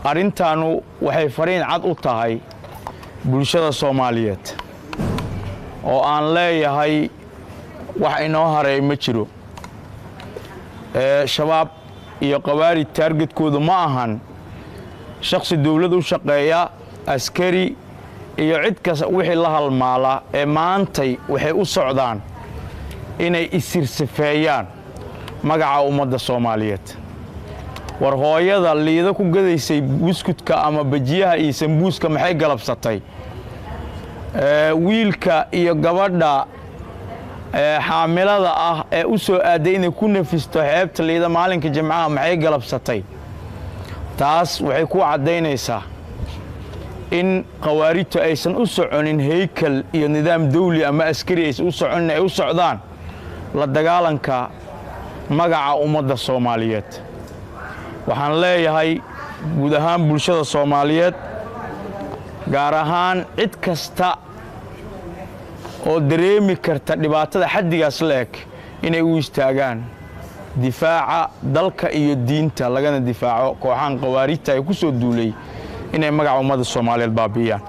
Arrintaanu waxay fariin cad u tahay bulshada Soomaaliyeed oo aan leeyahay wax inoo haray ma jiro. Shabaab iyo Khawaarij targetkoodu ma ahan shakhsi dowlad u shaqeeya, askari iyo cid kasta wixii la halmaala ee maantay waxay u socdaan inay isirsafeeyaan magaca ummadda Soomaaliyeed. War hooyada Liido ku gadaysay buskudka ama bajiyaha iyo sambuuska maxay galabsatay? Wiilka iyo gabadha xaamilada ah ee u soo aaday inay ku nafisto xeebta Liida maalinka Jimcaha maxay galabsatay? Taas waxay ku caddaynaysaa in Khawaarijtu aysan u soconin heykal iyo nidaam dawli ama askari aysan u soconin, ay u socdaan la dagaalanka magaca ummadda Soomaaliyeed. Waxaan leeyahay guud ahaan bulshada Soomaaliyeed, gaar ahaan cid kasta oo dareemi karta dhibaatada xaddigaas la eg, inay u istaagaan difaaca dalka iyo diinta, lagana difaaco kooxahan Khawaarijta ee ku soo duulay inay magaca ummadda Soomaaliyeed baabi'iyaan.